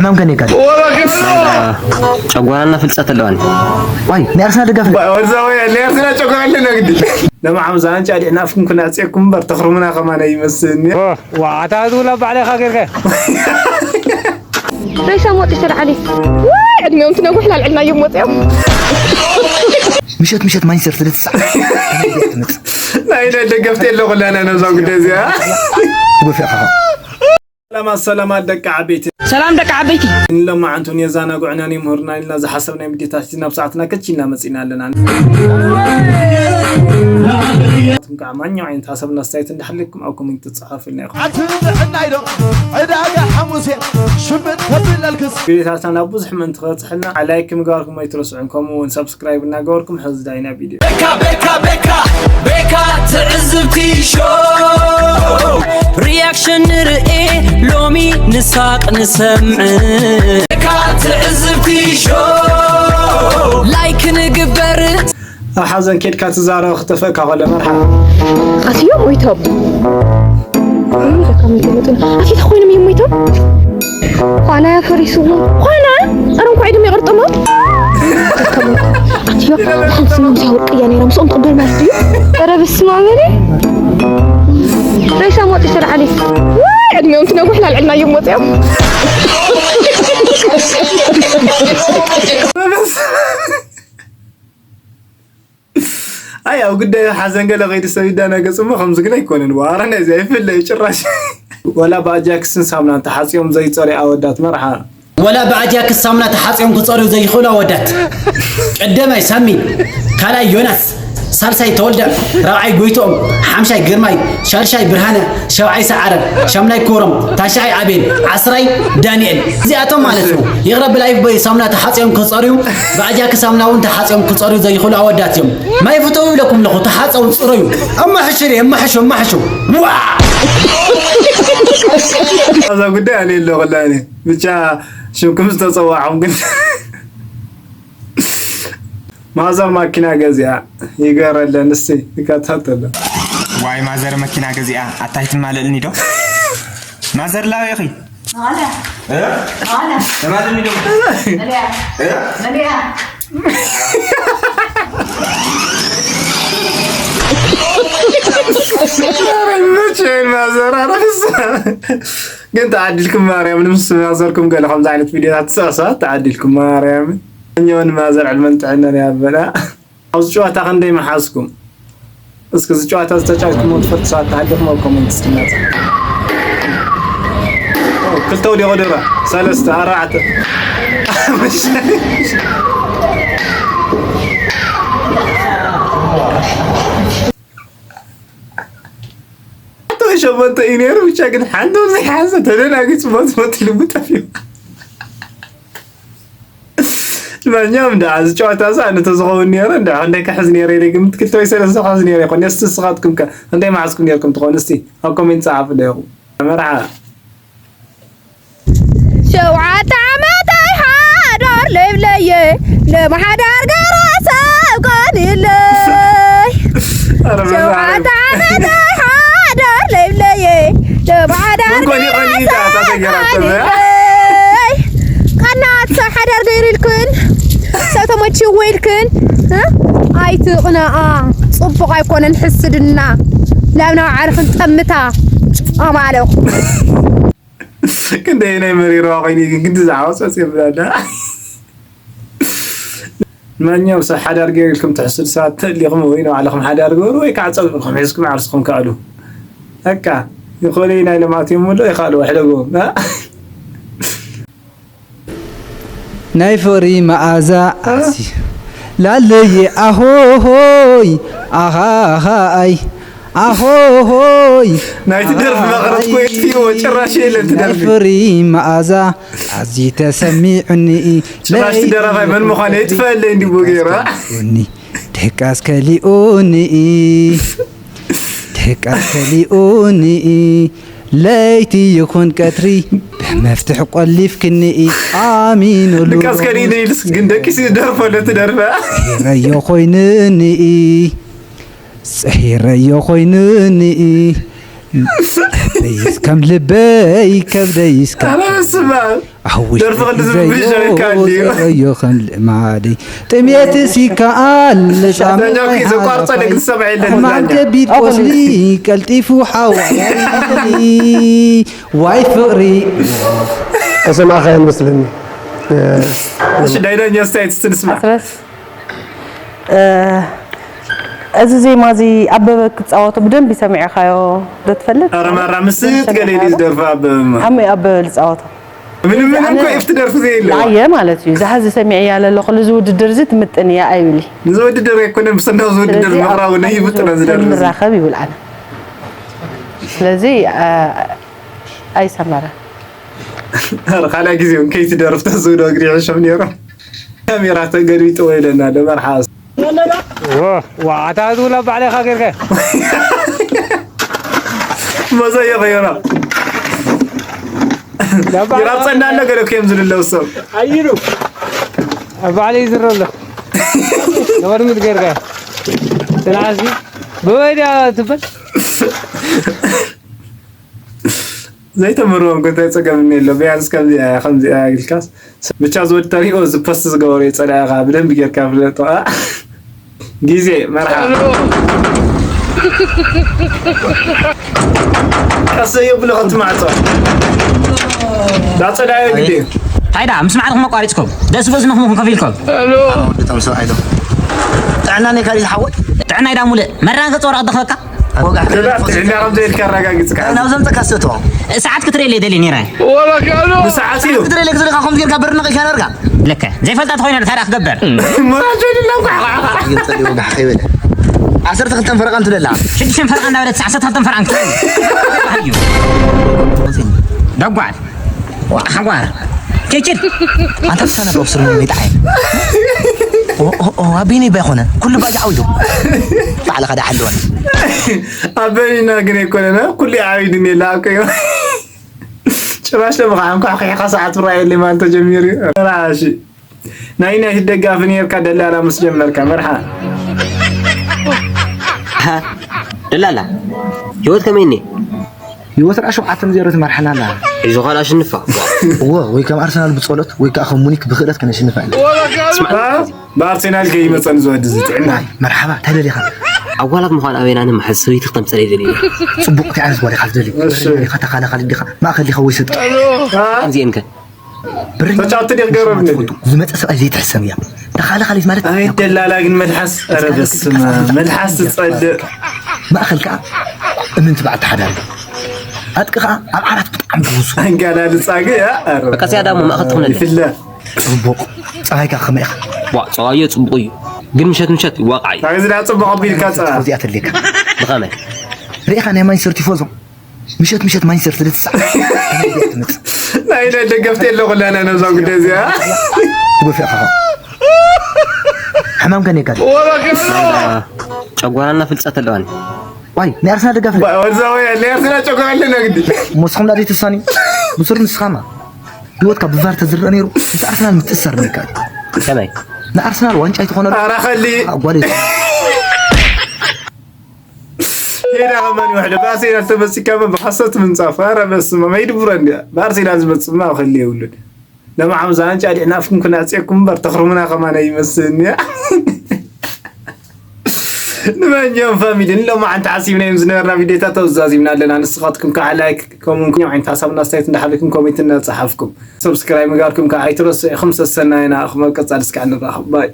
ሕማም ከኔካ ጨጓራና ፍልፀት ኣለዋኒ። ዋይ ናይ ኣርሰናል ደጋፊ ወርዛዊ ናይ ኣርሰናል ጨጓራ ኣለና ግዲ። ለማዓም ዛንጫ ዲሕና ኣፍኩም ክናፅየኩም እምበር ተኽርሙና ከማን ኣይመስልኒ። ዋዕታ ትብላ ባዕሌኻ ጌርካ ሬሳ ሞጢ ስር ዓሊ ወይ ዕድሜኦም ትነጉሕ ላልዕድና እዮም ወፂኦም። ምሸት ምሸት ማንቸስተር ስለ ትስዓ ትመጽእ ናይ ናይ ደገፍቲ የለ ኩላና ነብዛ ጉዳይ እዚኣ። ወፊኻ ሰላማት ሰላማት ደቂ ዓበይቲ ሰላም ደቂ ዓበይቲ ንሎማዓንቱን የዛናጉዕናን የምህሩናን ኢልና ዝሓሰብናዮም ቪድዮታት ናብ ሰዓትና ከች ኢልና መፂና ኣለና። ንስኻትኩም ከዓ ማንኛው ዓይነት ሓሳብን ኣስተያየት እንዳሃለኩም ኣብ ኮሜንት ትፅሓፉልና ኢኹም። ኣቲ ንዕናይ ዶ ዕዳጋ ሓሙሴ ሽምጥ ከብለልክስ ቪድዮታትና ናብ ብዙሕ ምእንቲ ክበፅሐልና ላይክ ምግባርኩም ኣይትረስዑን፣ ከምኡ እውን ሳብስክራይብ እናገበርኩም ሕዚ ዳይና ቪድዮ ቤካ ቤካ ቤካ ቤካ ትዕዝብቲ ሾው ሪያክሽን ንርኢ ሎሚ ንሳቅ ንሰምዕ ቤካ ትዕዝብቲ ሾው ላይክ ንግበር ኣብ ሓዘን ኬድካ ትዛረብ ክተፈእካ ከሎ መርሓ ኣትዮም ሞይቶም ደካ ሞይቶም መጡን ኣትታ ኮይኖም እዮም ሞይቶም ኳና ፈሪስዎ ኳና ኣረ እንኳ ኢድም ይቅርጥሞ ኣትዮ ሓንቲ ስኖም ሲያወርቅያ ነይራ ምስኦም ትቅበል ማለት እዩ ኧረ በስመ ኣብ በለ ሬሳ ሞጢ ስር ዓሊ ወይ ዕድሜኦም ትነጉሕ ላልዕልና እዮም ወፂኦም ኣይ ኣብ ጉዳይ ሓዘን ገለ ከይዱ ሰብ ይዳናገጽ እሞ ከምዚ ግን ኣይኮነን። ዋረ ነዚ ኣይፍለይ ጭራሽ። ወላ ብኣጃክስን ሳሙናን ተሓጽዮም ዘይጸርዩ ኣወዳት መርሓ። ወላ ብኣጃክስ ሳሙና ተሓጽዮም ክጸርዩ ዘይኽእሉ ኣወዳት። ቀደማይ ሳሚ፣ ካልኣይ ዮናስ፣ ሳልሳይ ተወልደ፣ ራብዓይ ጎይትኦም፣ ሓምሻይ ግርማይ፣ ሻድሻይ ብርሃነ፣ ሻብዓይ ሰዓረ፣ ሻምናይ ኮሮም፣ ታሽዓይ ኣቤል፣ ዓስራይ ዳንኤል። እዚኣቶም ማለት ነው። ይቕረ ብላይ ብሳሙና ተሓጽዮም ክጸርዩ፣ ብኣጃክስ ሳሙና እውን ተሓጽዮም ክጸርዩ ዘይኽእሉ ኣወዳት እዮም። ማይ ፍተው ይብለኩም ኣለኹ፣ ተሓጸው ጽረዩ። ኣማሕሽሪ፣ ኣማሕሹ፣ ኣማሕሹ። ዋ! ኣብዛ ጉዳይ ኣነ የለኹላኒ። ብቻ ሽምኩም ዝተጸዋዕኹም ግን ማዘር ማኪና ገዚኣ ይገረለን እስቲ ይከታተሎ። ዋይ ማዘር መኪና ገዚኣ ኣታይ ትማልእልኒ ዶ? ማዘር ላበይ ኢኺ? ማለ እ? ማለ ተማልእልኒ ዶ? መለያ እ? መለያ ኧረ ይመችየን ማዘር፣ ኧረ ፍስሃ። ግን ተዓዲልኩም ማርያምን ምስ ማዘርኩም ገለ ከምዚ ዓይነት ቪድዮታት ትስዕስዑ ተዓዲልኩም ማርያምን። እኛውን ማዘር ዕድመን ጥዕናን ያበላ። ኣብዚ ጨዋታ ክንደይ መሓዝኩም? እስኪ እዚ ጨዋታ ዝተጫወትኩሞ ትፈልጡ ሰባት ተሃሊኹም ኣብ ኮሜንት እስኪ መጽ ክልተ ወዲቑ ድረ ሰለስተ ኣርባዕተ ሸሞንተ እዩ ነይሩ። ብቻ ግን ሓንቶም ዘይሓዘ ተደናጊፁ ሞት ሞት ኢሉ ጠፊኡ። ማንኛውም ደኣ እዚ ጨዋታ እዚ ኣነ ተዝኸውን ነይረ እንደ ክንደይ ክሕዝ ነይረ ኢለ ግምት ክልተ ወይ ሰለስተ ክሕዝ ነይረ ይኾን። እስቲ ንስኻትኩም ከ ክንደይ መሓዝኩም ነይርኩም ትኾኑ? እስቲ ኣብ ኮሜንት ጸሓፉ ኣለኹም። መርዓ ሸውዓተ ዓመት ኣይሓዳር ለይብለየ ለማሓዳር ገራ ሰብ ቀኒለይ ኧረ በዛ ሸውዓተ ዓመት ኣይሓዳር ለይብለየ ለማሓዳር ምን ኮኒ ኾኒ ኢልካ እታ ተገራተ ቀናት ሰብ ሓዳር ገይሩ ኢልክን ሰብ ተመችዎ ኢልክን እ? ኣይትቕነኣ ጽቡቕ ኣይኮነን ሕስድና ላብ ናብ ዓርኽን ጠምታ ኣማለኹ ክንደይ ናይ መሪርዋ ኮይኑ ግን ክንዲ ዝዓወፀ የብላና ማንኛውም ሰብ ሓዳር ገይሩ ኢልኩም ትሕስድ ሰባት ተሊኹም ወይ ንባዕልኹም ሓዳር ገበሩ ወይ ከዓ ፀብዕልኩም ሒዝኩም ዓርስኹም ከኣሉ በቃ ይኽእሉ ናይ ልምዓት እዮም እሞ ይኽኣሉ ኣሕለግዎም ናይ ፍቕሪ መኣዛ ኣዚ ላለየ ኣሆሆይ ኣኻኻይ ኣሆሆይ ናይቲ ደርፊ መቕረት ኮ የጥፍእዎ ጭራሽ የለን እቲ ናይ ደርፊ ፍቕሪ መኣዛ ኣዚ ተሰሚዑኒ ጭራሽ እቲ ደራፋይ መን ምዃኑ የጥፈለይ እንዲቦ ገይራ ኒ ደቃስ ከሊኡኒ ደቃስ ከሊኡኒ ለይቲ ይኹን ቀትሪ ብመፍትሕ ቆሊፍክኒ ኣሚኑሉ ድቃስ ከሊኡኒ ኢልስ ግን ደቂስ ደርፎ ለትደርፈ ረዮ ኮይኑኒ ጽሒረዮ ኮይኑኒ ከብደይስ ከም ልበይ ከብደይስ ከም ስማ ኣውሽ ደርፊ ክልዝም ብሸረካ እንድዩ። ዘረዮ ከም ልማደይ ጥሜትስ ይከኣል ዳኛ እኮ ዘቋርጸ ጻማይ ንግዲ ሰብዓ የለን ሕማም ዳኛ። ከቢድ ቆስሊ ቀልጢፉ ሓዋይ ዋይ ፍቕሪ ተሰማዕካ ይመስለኒ። እሺ ናይ ዳኛ ኣስተያየት እስቲ ንስማ። ኣስረስ እ፣ እዚ ዜማ እዚ ኣበበ ክጻወቶ ብደንብ ሰሚዕካዮ ዶ ትፈልጥ? ኧረ ማራ ምስ ትገለይ ድዩ ዝደርፋ ኣበበማ? ሓመይ ኣበበ ዝጻወቶ ምንም ምንም እኮ ኢፍ ትደርፊ ዘየለዋ። ኣየ ማለት እዩ። ዝሓዚ ሰሚዕያ ለለኹ እዚ ውድድር እዚ ትምጥን እያ ኣይብል። ንዚ ውድድር ኣይኮነ ብሰናው ዝውድድር ስለዚ ኣብ ምቕራቡ ናይ ይብጥና ዝደርፊ። ንራኸብ ይብል ኣነ። ስለዚ እ፣ ኣይሰመረ ኧረ ካልኣይ ግዜ እውን ከይትደርፍ ተዝብሎ እግሪ ይሕሾም ነይሮም። ካሜራ ተገልቢጥዎ ኢለና ዶ መርሓ ኣታ ዝውላ ባዕሌኻ ጌርካ መዘ የኸየራ ይራብፀና ኣሎ ገለ እኮ እዮም ዝልለው ሰብ ኣይሉ ኣብ ባዕለይ ይዝረ ኣሎ ንቕድሚት ጌርካ ትንዓሲ ብበይ ድያ ትበል ዘይተመርዎም ኮ እንታይ ፀገም እኒአሎ ቢያንስ ከምዚኣ ከምዚኣ ኢልካስ ብቻ ዝወድ ተሪኦ እዚ ፖስት ዝገበሩ የፀላእኻ ብደንብ ጌርካ ፍለጦ ግዜ መርሓ ቀስ የብሎ ክትማዕፆ ዳፀላዮ ግዜ ታይዳ ምስ ማዕርኹም ኣቋሪፅኩም ደስ በዝንኹም ከፊልኩም ወዲ ተምሰው ኣይዶ ጥዕና ነይ ካሊ ዝሓወት ጥዕና ኢዳ ሙልእ መራን ገፅ ወረቕ ደኽበካ ወጋ ጥዕና ከምዘ ኢልካ ኣረጋጊፅካ ናብ ዘምፀካ ሰቶ ሰዓት ክትርእየለይ ደልየ ነይረ ብሰዓት እዩ ክትደለክ ዝልካ ከምዚ ጌርካ ብር ነቂልካ ነርካ ልከ ዘይፈልጣ ተኾይነ ታዲያ ክገብር ሞራጀልና ኳ ይጸልይ ወጋ ከይበለ ዓሰርተ ክልተ ፈረቃ እንትደላ ሽዱሽተ ፈረቃ እንዳበለት ዓሰርተ ክልተ ፈረቃ ክትብል እዩ ደጓል ሓጓር ኬችል ኣንተ ፍሰነ በብስር ምን ይጣዓይ ኣቢኒ ባይኮነ ኩሉ ባጃ ዓው ኢሉ ባዕልኻ ዳ ሓልወን ኣበይና ግን ኣይኮነና ኩሉ ዓብይ ድሜላ እኮ እዩ ጭራሽ ለምኻ እንኳ ኺሕኻ ሰዓት ራእየለይ ማለት ተጀሚሩ እዩ ራሺ ናይ ዩናይትድ ደጋፊ ነርካ ደላላ ምስ ጀመርካ መርሓ ደላላ ህይወት ከመይ እኒ ህይወት ራ ሸውዓተን ዜሮ ትመርሐና ኣላ ሒዙ ኻል ኣሽንፋ እወ ወይ ከም ኣርሰናል ብጸሎት ወይ ከዓ ከም ሙኒክ ብክእለት ከነሽንፋ ኢና ብኣርሴናል ከይመፀን ዝወዲ ዝጥዕና መርሓባ ተደሊኻ ኣዋላት ምዃን ኣበይና ንምሓዝ ሰበይቲ ክተምፀለ ይደሊ ጽቡቕ እንታይ ዓይነት ጓል ኢኻ ትደሊ ኢኻ ተኻላኻሊ ዲኻ ማእከል ዲኻ ወይ ሰጥ ከምዚኤን ከ ተጫወቲ ዲኽ ገረብኒ ዝመፀ ሰብኣይ ዘይትሕሰብ እያ ተኻላኻሊት ማለት ኣይ ደላላ ግን መልሓስ ኧረ በስመ መልሓስ ትፀልእ ማእኸል ከዓ እምንቲ በዓል ተሓዳሪ ኣጥቂ ከዓ ኣብ ዓራት ብጣዕሚ ትውሱ ኣንጋላልፃ ግን ያ ኧረ በቃ እዚኣ ዳሞ ማእኸል ትኹነለይ ይፍለ ፅቡቕ ፀባይ ከዓ ከመይ ኢኻ ዋ ፀባዮ ፅቡቕ እዩ ግን ምሸት ምሸት ይዋቃዕ እዩ ናይዚ ዳ ፅቡቕ ኣቢልካ ፀባ እዚኣ ተድልየካ ብኸመይ ርኢኻ ናይ ማንቸስተር ቲፎዞ ምሸት ምሸት ማንቸስተር ስለ ትስዓብ ትመፅእ ናይ ናይ ደገፍቲ የለ ኩላና ነብዛ ጉዳይ እዚኣ ትጎፊዕካ ሕማም ከን የጋል ጨጓራና ፍልፀት ኣለዋኒ ዋይ ናይ ኣርሰናል ደጋፊ ወዛ ወይ ናይ ኣርሰናል ጨጓራ ኣለና ግዲ ሞስኹም ዳ ዘይትሳኒ ብሱር ንስኻማ ህይወትካ ብቫር ተዝርአ ነይሩ ምስ ኣርሰናል ምትእሰር ነካ ከመይ ንኣርሰናል ዋንጫ ይትኾነ ኣራኸሊ ጓል ሄዳ ከማን ይውሕደ ብኣርሴናል ተመሲካማ ብሓሶት ምንፃፍ ኣረ በስመ መይድቡረ እንዲያ ብኣርሴናል ዝመፅማ ክል የብሉን ለማዓም ዛንጫ ዲዕናፍኩም ክነዕፅየኩም እምበር ተኽርሙና ከማን ኣይመስልን እያ ንመኛም ፋሚሊ ንሎማዓንቲ ሓሲብና እዮም ዝነበርና ቪዲዮታት ተወዛዚብና ኣለና ንስኻትኩም ከዓ ላይክ ከምኡንኩም ዓይነት ሓሳብና ኣስተያየት እንዳሓበኩም ኮሜንት እናፀሓፍኩም ሰብስክራይብ ምግባርኩም ከዓ ኣይትረስዑ ኢኹም ሰሰናይና ኢኹም ኣብ ቀፃሊ እስካዕ ንራኸብ ባይ